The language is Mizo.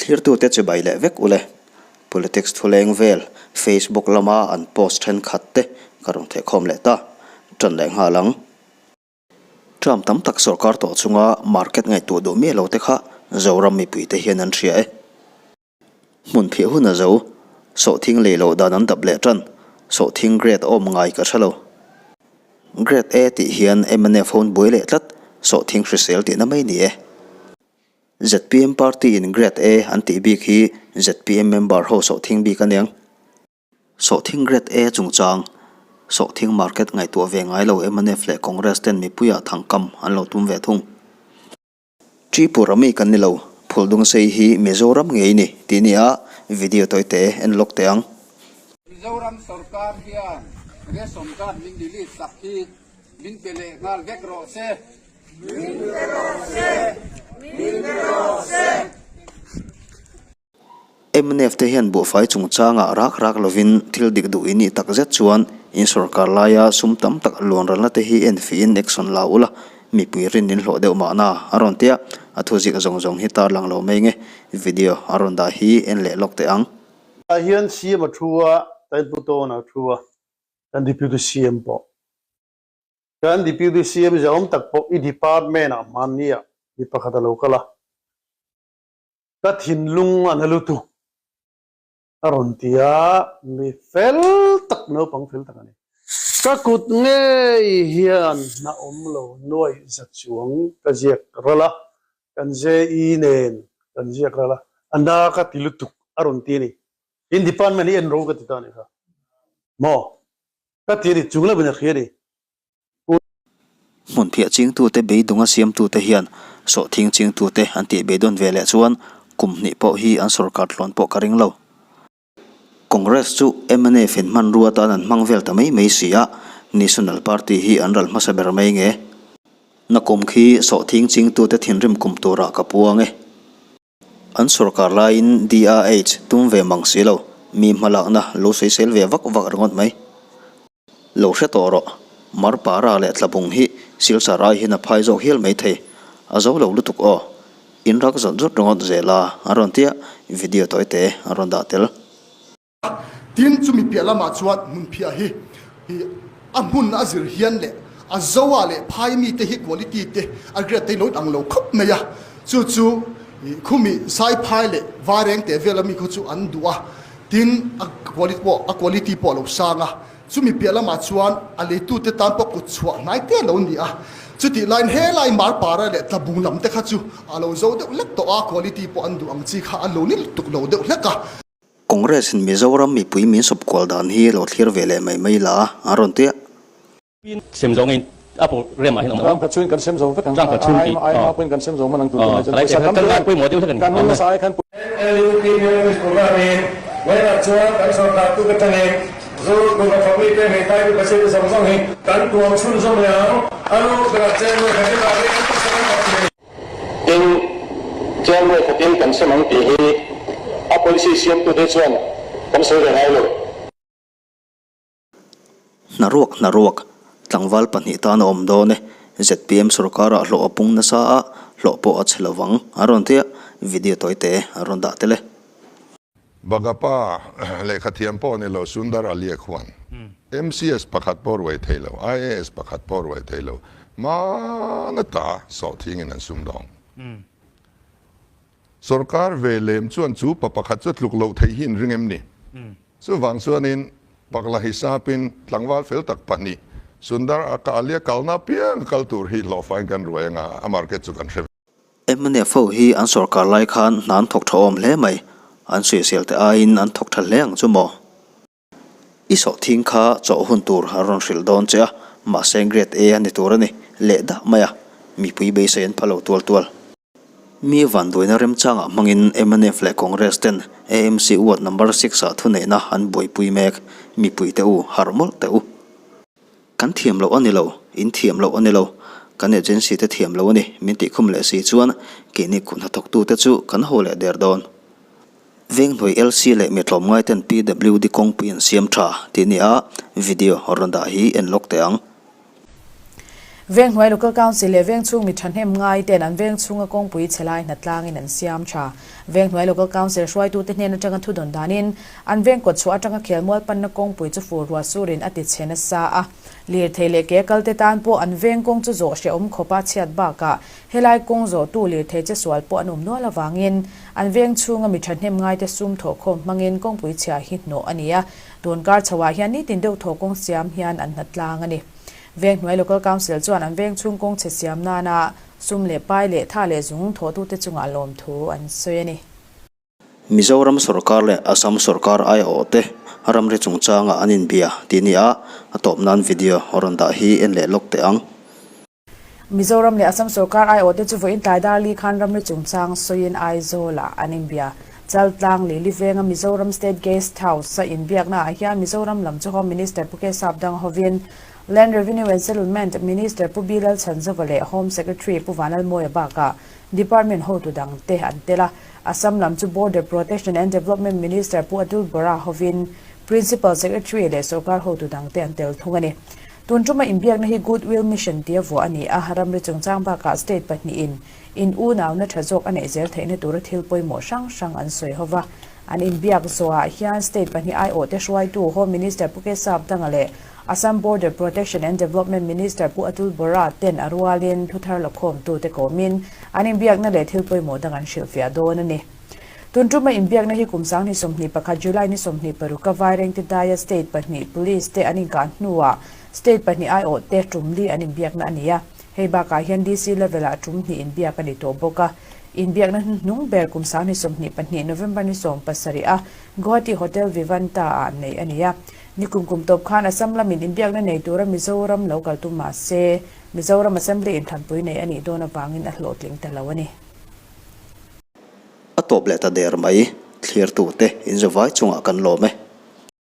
Thlirtute chibai leh vek ule. Politics thuleng vel Facebook lama an post thenkhat te ka rawn thehkhawm leh ta. Tan leh nghal ang. Term tam tak sorkar tawh chunga market ngaihtuah duh miah lo te kha Zoram mipui te hian an hria e. Hmun phiah hun a zo. Sawhthing lei loh dan an dap leh tan. Sawhthing grade awm ngai ka hre lo. Grade A tih hian mnf ho an buai leh tlat. Sawhthing hrisel tihna mai ni e. Zpm party in Grade A an tih bik hi zpm member ho sawhthing bik a niang. Sawhthing Grade A chungchang, sawhthing market ngaihtuah ve ngai lo mnf leh Congress ten mipuiah thangkam an lo tum ve thung. Tripura mi kan ni lo, Phuldungsei hi Mizoram ngei ni tih nia video tawite en lawk teh ang. Mizoram sorkar hian ration card min delete sak hi min pe leh nghal vek rawh se. Min pe rawh se! Min pe rawh se! Mnf te hian buhfai chungchangah rak rak lovin thil dik duh in nih tak zet chuan in sorkar laia sum tam tak luanralna te hi enfihin action la ula, mipui rin in hlawh deuh mahna a rawn tia, a thuzik zawng zawng hi tarlang lo mai nge video a rawn dah hi en leh lawk teh ang. Tah hian CM a thu a, Tainpu Tawn a thu a, kan Deputy CM pawh. Kan Deputy CM zahawm tak pawh i department ah hmanni ah mi pakhat a lo kal a, ka thinlung a na lutuk a rawn ti a, mi fel tak naupang fel tak a ni. Ka kut ngei hian hna awm lo nuaih za chuang ka ziak ral a, kan JE nen kan ziak ral a, a na ka ti lutuk a rawn ti a ni. In department hi en ro ka ti ta a nih kha maw? Ka ti a ni, chung lovin a hria a ni. Pu. Hmunphiah chingtute beidunga siamtute hian sawhthing chingtute an tih beidawn ve leh chuan kum hnih pawh hi an sorkar tlawn pawh ka ring lo. Congress chu mnf in hmanrua atan an hmang vel ta mai mai si a, National Party hi an ral hmasa ber mai nge? Nakum khi sawhthing chingtute thinrim kum turah ka puang e. An sorkar laiin DRH tum ve mang si lo, mi hmalakna lo sawisel ve vak vak ringawt mai. Lo hre tawh rawh, Marpara leh Tlabung hi Silchar ai hian a phai zawk hial mai thei, a zo lo lutuk aw. In rak zawt zawt ringawt zel a, a rawn tia, video tawite a rawn dah tel. Tin, chumi piah lamah chuan hmunphiah hi hi a hmun a zir hian leh a zoa leh phai mite hi quality te a grade te hi lo inang lo khawp mai a, chu chu khumi saiphai leh vaireng teh vel ami khaw chu an duh a, tin a quality pawh a quality pawh a lo sang a, chumi piah lamah chuan a leitute tan pawh kut chhuah hnai te a lo ni a, chutih laiin helai Marpara leh Tlabung lam te kha chu a lo zo deuh hlek tawh a, quality pawh an duh ang chi kha a lo ni lutuk lo deuh hlek a. Congress in Mizoram mipui min sawp kual dan hi lo thlir ve leh mai mai la a rawn ti a. Sem zawng in a program ah hian awm lo. Ram khat chhungin kan sem zo vek ang. Ram khat chhung tih. Ai hma pawhin kan sem zo hman ang tur tunah chuan pawisa tam Kan ngai pawimawh deuh hlek a ni. Kan hun nasa ai khan. NLUP Mayor's Program in vawiinah chuan kan sorkar tu te tangin zu kuhva thawkmite hmeithai mipa siate zawng zawng hi kan tuam chhunzawm leh ang. A lu berah chen nuai khatin rah hi kan pawisa kan thawk thei. Tin, tlem ruai khatin kan sem ang tih hi a policy siamtute chuan kan sawi ve ngai lo. Hnaruak hnaruak, tlangval pahnih tan a awm dawn e. Zpm sorkarah hlawh a pung nasa a, hlawh pawh a chhe lovang a rawn ti a, video tawite a rawn dah tel e. Bagapa lehkhathiam pawh ni lo Sundar Alia khuan MCS pakhat pawh ruai thei lo, IAS pakhat pawh ruai thei lo, hmana ta sawhthingin an sumdawng. Sorkar ve lem chuan chu pa pakhat chu tluk loh theih hi in ring em ni? Chuvang chuanin Pakla hisapin tlangval fel tak pahnih Sundar Alia kalna apiang kal tur hi hlawhfain kan ruai anga a market chu kan hre ve. Mnf ho hi an sorkar lai khan hna an thawk tha awm hle mai, an sawisel te aiin an thawk tha hle ang chu maw? I sawhthing kha chawh hun tur a rawn hrilh dawn che a, mahse grade A a ni tur a ni leh dah mai a, mipui beisei an pha lo tual tual. Mi vanduaina remchangah hmangin mnf leh Congress ten AMC ward number six ah thuneihna an buaipui mek, mipuite u harh mawlh teh u. Kan thiam loh a ni lo, in thiam loh a ni lo, kan agency te thiam lo a ni min tih khum leh si chuan keini kut hnathawktute chu kan haw leh der dawn. Venghnuai LC leh mi tlawmngai ten PWD kawngpui an siam tha tih nia video rawn dah hi en lawk teh ang. Venghnuai Local Council leh Vengchhung mi thahnem ngai ten an vengchhunga kawngpui chhe lai hnatlangin an siam tha. Venghnuai Local Council hruaitute hnen atanga thudawn danin an veng kawtchhuah atanga khelmual panna kawngpui chu fur ruah surin a ti chhe nasa a. Lirthei leh ke kalte tan pawh an veng kawng chu zawh hrehawm khawpa chhiat bakah helai kawng zawhtu lirthei che sual pawh an awm nual avangin an veng chhunga mi thahnem ngaite sum thawhkhawm hmangin kawngpui chhia hi hnawh a ni a. Tun kar chhoah hian nitin deuh thaw kawng siam hian an hnatlang a ni. Venghnuai Local Council chuan an veng chhung kawng chhe siam nana sum leh pai leh tha leh zung thawhtute chungah lawmthu an sawi a ni. Mizoram sorkar leh Assam sorkar aiawhte ramri chungchangah an inbia tih ni a, a tawp nan video rawn dah hi en leh lawk teh ang. Mizoram leh Assam sorkar aiawhte chu vawiin tlai dar li khan ramri chungchang sawiin Aizawlah an inbia. Chaltlang Lili venga Mizoram State Guest House-a inbiaknaah hian Mizoram lam chu Home Minister Pu Kesap Dang hovin Land Revenue and Settlement Minister Pu B Lalchhanzova leh Home Secretary Pu Vanlalmawia bakah Department hotu dangte an tel a. Assam lam chu Border Protection and Development Minister Pu Atul Bora hovin Principal Secretary leh sorkar hotu dangte an tel thung a ni. Tun tuma inbiakna hi Goodwill Mission tia vuah a ni a, ramri chungchang bakah state pahnihin In unauna tha zawk a neih zel theihna tura thil pawimawh hrang hrang an sawi ho va. An inbiak zawhah hian state pahnih aiawhte hruaitu Home Minister Pu Kesap Danga leh Assam Border Protection and Development Minister Pu Atul Bora ten a rualin thuthar lakhawmtute kawmin an inbiakna leh thil pawimawh dang an hrilhfiah dawn a ni. Tun tuma inbiakna hi kum 2021 July ni 26 a Vairengte daia state pahnih police te an inkah hnuah state pahnih aiawhte tumli an inbiakna a ni a. Hei bakah hian DC level-ah tum hnih inbiak a ni tawh bawk a. Inbiakna hnuhnung ber kum 2022 November ni 17 a Guwahati Hotel Vivanta-ah neih a ni a. Nikum kum tawp khan Assam lamin inbiakna nei tura Mizoram lo kal tum mah se, Mizoram Assembly inthlanpui nei a nih dawn avangin a hlawhtling ta lo a ni. A tawp leh ta der mai, thlirtute inzawvai chungah kan lawm e.